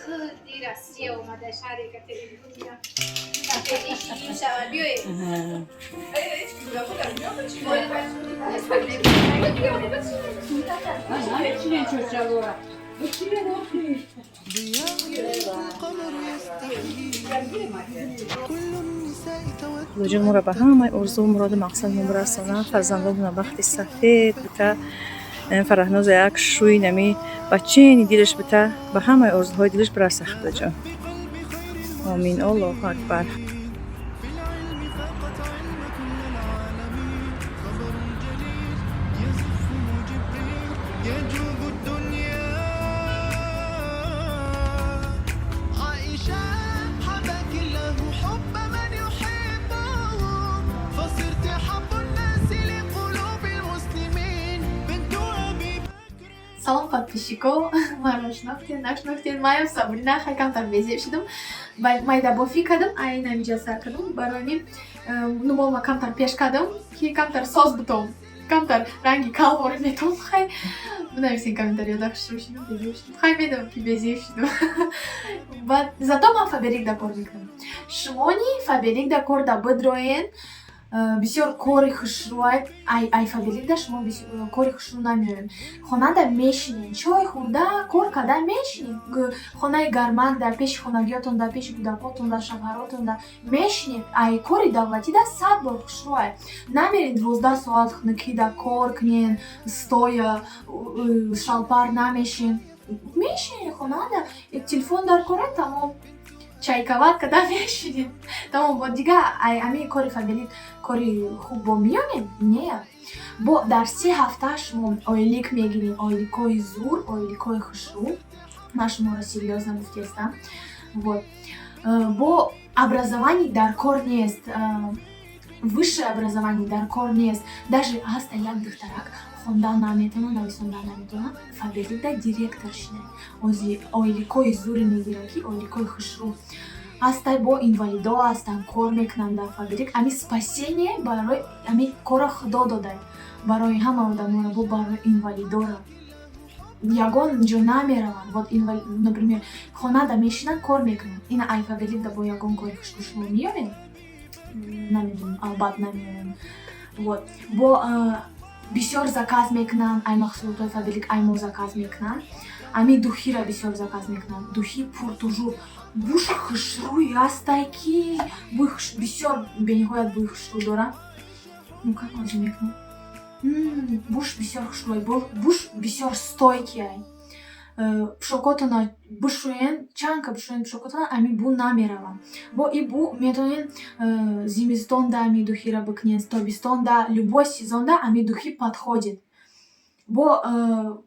Худи Россия омада, шаҳри Екатеринбург. Сафедӣ ширин шавад. Биёед. Худоҷон, моро ба ҳамаи орзуу, муроду мақсадмон бирасона, фарзандонмона бахти сафед бита, Фараҳноза як шӯи нами бачени дилаш бита, ба ҳамаи орзуҳои дилаш бираса, Худоҷон. Омин, Аллоҳу акбар. في العلم فاقت علم كل العالمين، خبر جليل يزفه جبريل يجوب الدنيا. عائشة، حباك الله حب من يحبهم، فصرت حب الناس لقلوب المسلمين، بنت أبي بكر. Салом, подписчико! Маро шинохтед, нашинохтед? Маям Сабрина. Хай, камтар безеб шудам, майдабофӣ кардам, айн ҳамиҷа сар кардам. Барои ҳамин нумолма камтар пеш кардам, ки камтар соз бутом, камтар ранги калворӣ метом. Хай, бинависен комментариёда, хушрӯ шудам, безеб шудам. Хай, медонам, ки безеб шудам. Баъд зато ман Фаберликда кор мекунам. Шумони Фаберликда кор да бидроен, бисёр кори хушрӯай. Ай Фаберликда шумо кори хушрӯ намеоем. Хонада мешинед, чой хӯрда, кор карда мешинед. Хонаи гармак дар пеши хонагиётон, дар пеши кӯдакотон, дар шавҳаротон да мешинед. Ай кори давлатида 100 бор хушрӯай. Намерен 12 соат хунукида кор кунен, стоя, шалпар намешин. Мешинед хонада, як телефон дар кора, тамом, чайковать карда мешинед, тамом. Бо дига ай ами кори Фаберлик кори хуб бо меёнем? Не, бо дар 3 ҳафта шумо ойлик мегиред, ойликҳои зур, ойликҳои хушрӯ. Ман шуморо серьёзно гуфтестам. Вот. Бо образование дар кор нест, высшее образование дар кор нест. Даже ҳаста як духтарак, хондан наметавонад, нависондан наметавонад, Фаберликда директор шида, ози ойликҳои зуре мегирад, ки ойликҳои хушрӯ ҳастай. Бо инвалидо ҳастанд, кор мекунанд дар Фаберлик. Ами спасение барои ами кора Худо додай барои ҳама одаморо, бо барои инвалидора ягон ҷо намераванд. Вот например, хонада мешинанд, кор мекунанд. Ина ай Фаберликда бо ягон кори хушрӯ шумо меёбед? Намедонам, албат намеёбем. Вот, бо бисёр заказ мекунанд ай маҳсулотҳои Фаберлик, ай мо заказ мекунанд. Ами духира бисёр заказ мекунанд, духи Pour Toujours, буш хушрӯй ҳастай, ки бӯи бисёр бениҳоят бӯи хушрӯ дорад. Ну как озӣ мекунам? Буш бисёр хушрӯй, буш бисёр стойкий ай. Пӯшокотона бишӯен, чанд ка бишӯен пӯшокотона, ами бӯ намеравад. Бо и бӯ метавонед зимистонда ами духира бикунед, тобистонда, любой сезонда ами духи подходит. Бо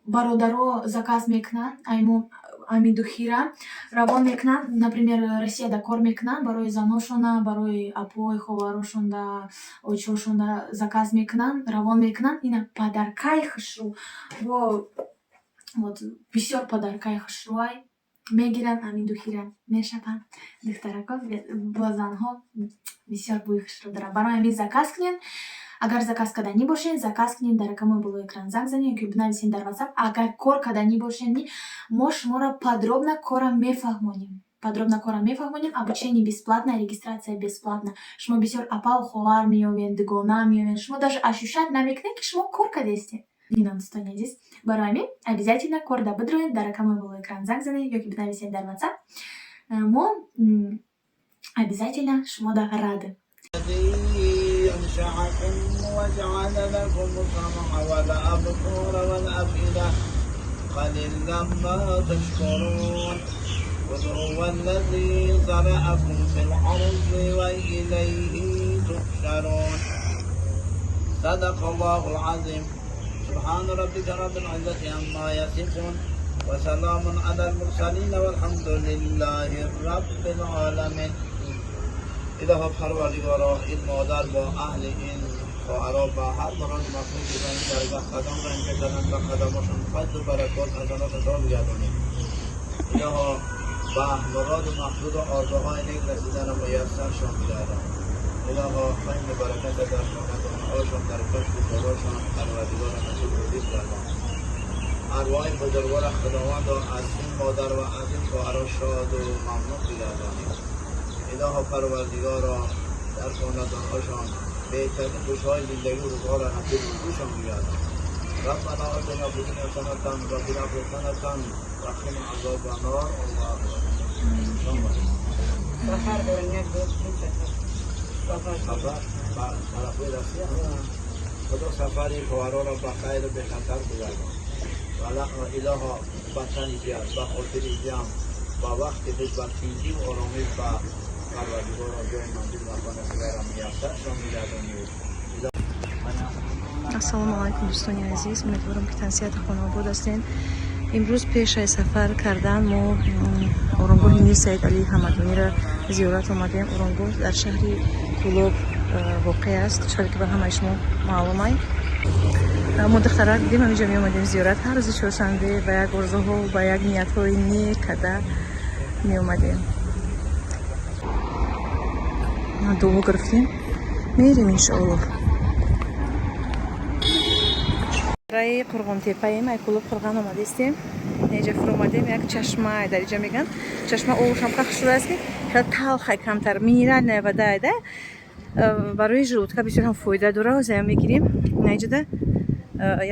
бародаро заказ мекунанд ай мо ами духира, равон мекунанд, например, Россияда кор мекунанд, барои заношона, барои апои ховарошонда, очошонда заказ мекунанд, равон мекунанд. Ина подаркаи хушрӯ. Бо вот бисёр подаркаи хушрӯай мегиранд, ами духира мешапанд духтарако, бо занҳо бисёр бӯи хушрӯ дорад. Барои ҳамин заказ кунед. Агар заказ карданӣ бошед, заказ кунед, дар рақамҳои болои экран занг занед ё ки бинависед дар WhatsApp. Агар кор карданӣ бошед, мо шуморо подробно кора мефаҳмонем, подробно кора мефаҳмонем. Обучение бесплатно, регистрация бесплатна. Шумо бисёр апаву ховар меёбед, дугона меёбед, шумо даже ощущать намекунед, ки шумо кор кардастед. Ина, дӯстони азиз, барои ҳамин обязательно кор да бидроед, дар рақамҳои болои экран занг занед ё ки бинависед дар WhatsApp. Мо обязательно шумода рады. الذي أنشأكم وجعل لكم السمع والأبصار والأفئدة قليلا ما تشكرون. قل هو الذي ذرأكم في الأرض وإليه تحشرون. صدق الله العظيم. سبحان ربك رب العزة عما يصفون وسلام على المرسلين والحمد لله رب العالمين. الهی پروردگارا، این مادر با اهل این خواهرها و هر مراد مقصودی که این درگاه قدم رنجه کردن و قدماشون فضل و برکات، حسنات عطا بگردانید. الها به مراد و مقصود و آرزوهای نیک رسیدن میسرشان بگردان. الها خیر و برکت در خاندانهاشان، در کسب و کاراشان پروردگار نصیب روزی بگردان. ارواح بزرگوار خداوند از این مادر و از این خواهران شاد و ممنون بگردانید. اله پروردگارا در خاندانهاشان بهترین خوشهای زندگی و روزها را نصیب روزشان بگردان. ربنا آتنا فی الدنیا حسنة و فی الآخرة حسنة و قنا عذاب النار. سفر دارن یک دو سفر. سفر طرفی رسیه. خدا سفری خواهران را به خیر و به خطر بگردان. و اله به تن زیاد، به خاطر جمع، با وقت خوش، با تینگی و آرامی به پروردگارا جای منزل مکان خدا را میسرشان میگردانی. Ассалому алайкум, дӯстони азиз, умедворам, ки тансиҳату хонаобод ҳастен. Имрӯз пешаи сафар кардан мо оромгоҳи Мир Саид Алии Ҳамадониро зиёрат омадем. Оромгоҳ дар шаҳри Кӯлоб воқеъ аст, чиқадар ки ба ҳамаи шумо маълумай. Мо духтарак будем, ҳаминҷо меомадем зиёрат ҳар рӯзи чоршанбе, ба як орзуҳо, ба як ниятҳои нек карда меомадем. Дуо гирифтем, мерем, иншоаллоҳ. Раи Қурғонтепаем, ай Кӯлоб Қурған омадистем. Инҷа фуромадем, як чашма дар инҷа меган. Чашма обушам ка хушрӯ аст, ки хеле талхай, камтар минеральная вода да, барои желудка бисёр ҳам фоида дора. Ҳозир мегирем. Инҷода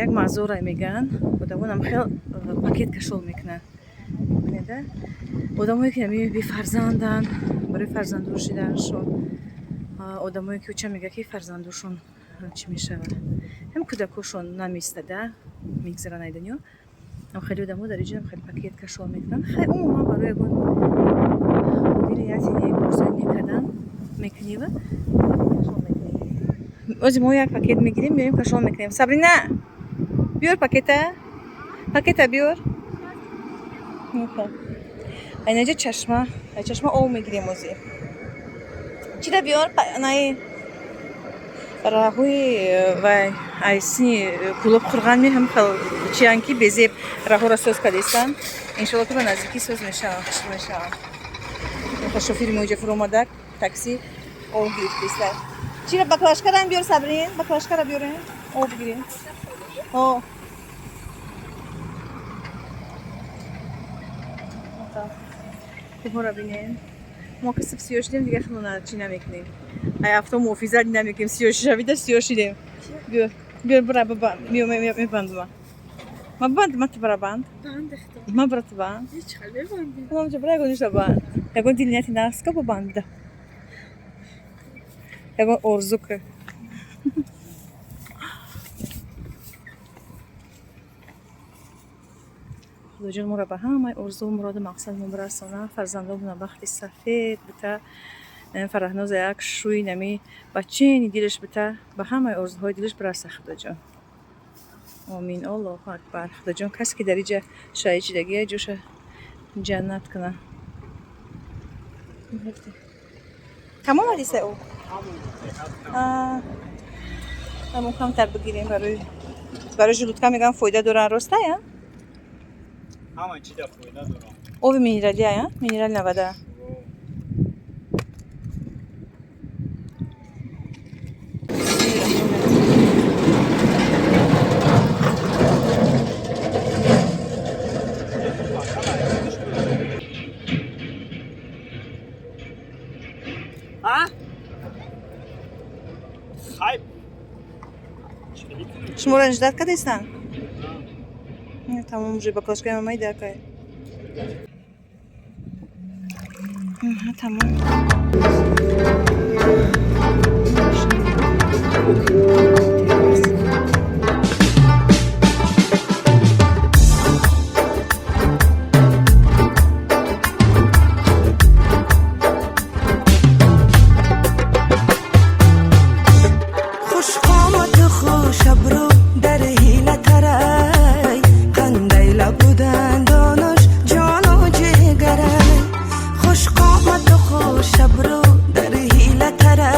як мазора меган, одамонам хел пакет кашол мекунанд. Да, одамое ки бефарзанданд, барои фарзанддор шиданашон, одамое ки уча мега, ки фарзандошон чӣ мешавад, ҳам кӯдакошон намеистада, мегзаранд ай дунё, ам хеле одамо дар инҷо хеле пакет кашол мекунанд. Хай, умуман барои ягон дили нияти нек, орзуи нек кардан мекунива, кашол мекунӣ. Ози мо як пакет мегирем, меоем, кашол мекунем. Сабрина, биёр пакета, пакета биёр. Айнаҷа чашма, ай чашма об мегирем. Ози чида биёр, наи раҳои вай, ай сини Кӯлоб Қурған меҳам хел чиян, ки безеб раҳоро соз кардистанд. Иншолло, ки ба наздикӣ соз мешаванд, хушр мешаванд. Шофири мо инҷа фуромадак, такси об гирифтиста. Чира, баклажкарам биёр, Сабрин, баклажкара биёрем, об бигирем. О, кӯҳҳоро бинем. Мо ки сиб сиёҳ шидем, дигар хело чӣ намекунем, ай авто муҳофизат намекунем. Сиёҳ шавида, сиёҳ шидем. Биёр, биёр, бира, мебандума, ма банд, ма ту бара банд, ма бара ту банд, мамҷа бира, ягон ишта банд, ягон дилнияти нағз ка, бо банд бида, ягон орзу ка. Худоҷон моро ба ҳамаи орзу, муроду мақсадмон бирасона, фарзандонмона бахти сафед бита, Фараҳноза як шӯи нами бачени дилаш бита, ба ҳамаи орзуҳои дилаш бираса, Худоҷон. Омин, Аллоҳу акбар. Худоҷон, касе ки дар иҷа шаҳид шидагия, ҷоша ҷаннат куна. Тамом ҳадиса ӯ ҳамон камтар бигирем, барои желудка мегӯям фоида доран, ростая? Ҳама чиза фоида дорам. Оби минералия, минеральная вода. А? Хайп. Шуморо ждать кардестан? Тамом, уже баклажкаи майда кай. Тамом. Xush qomati, xush obro' dar hiyla taray, qanday labudan donish jonu jigaray. Xush qomati, xush obro' dar hiyla taray.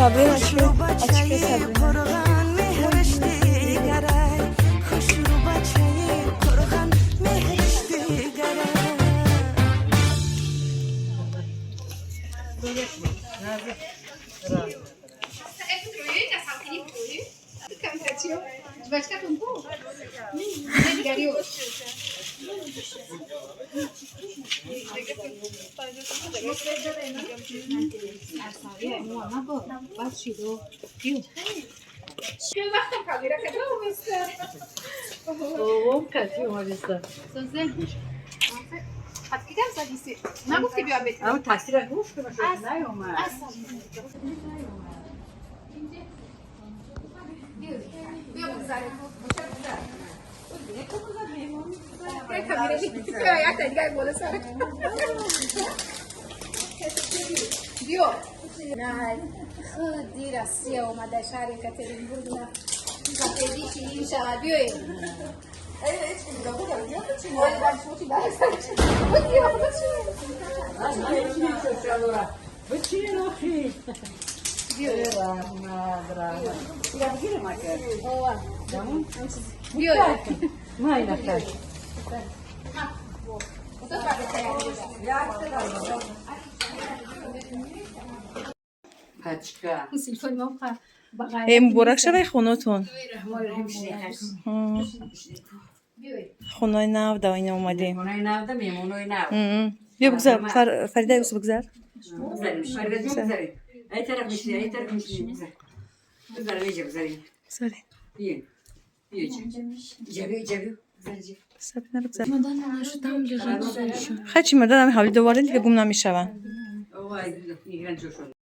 Сабрина чи? Хушрӯ Очки бачаи Сабрина. Қурғон меҳриш дигарай, хушрӯ бачаи Қурғон меҳриш дигарай. نگفتی بیا بیت. اما تاثیر گفت که نیومد. بیا بگذاریم. بیا. نه خود دیر است اومده شهر کاترینبورگ نه سفیدی شیرین شود بیایید. Э, муборак шавай хонатон. Хонаи нав да ина омадем. Хонаи навда меҳмонои нав. Биё бигзар, Фарида, юс бигзар. Бигзарем, Фарида ҷон, бигзарем. Ай тараф мешинӣ, ай тараф мешинӣ, бигзар. Бигзар, инҷа бигзарем. Бигзаре. Биё. Биё инҷа. Инҷа биё, инҷа биё. Бигзар инҷа. Сабрина, бигзар. Хай, чимаданами ҳавли доварем, дига гум намешаванд. Овай, мегиран ҷошон.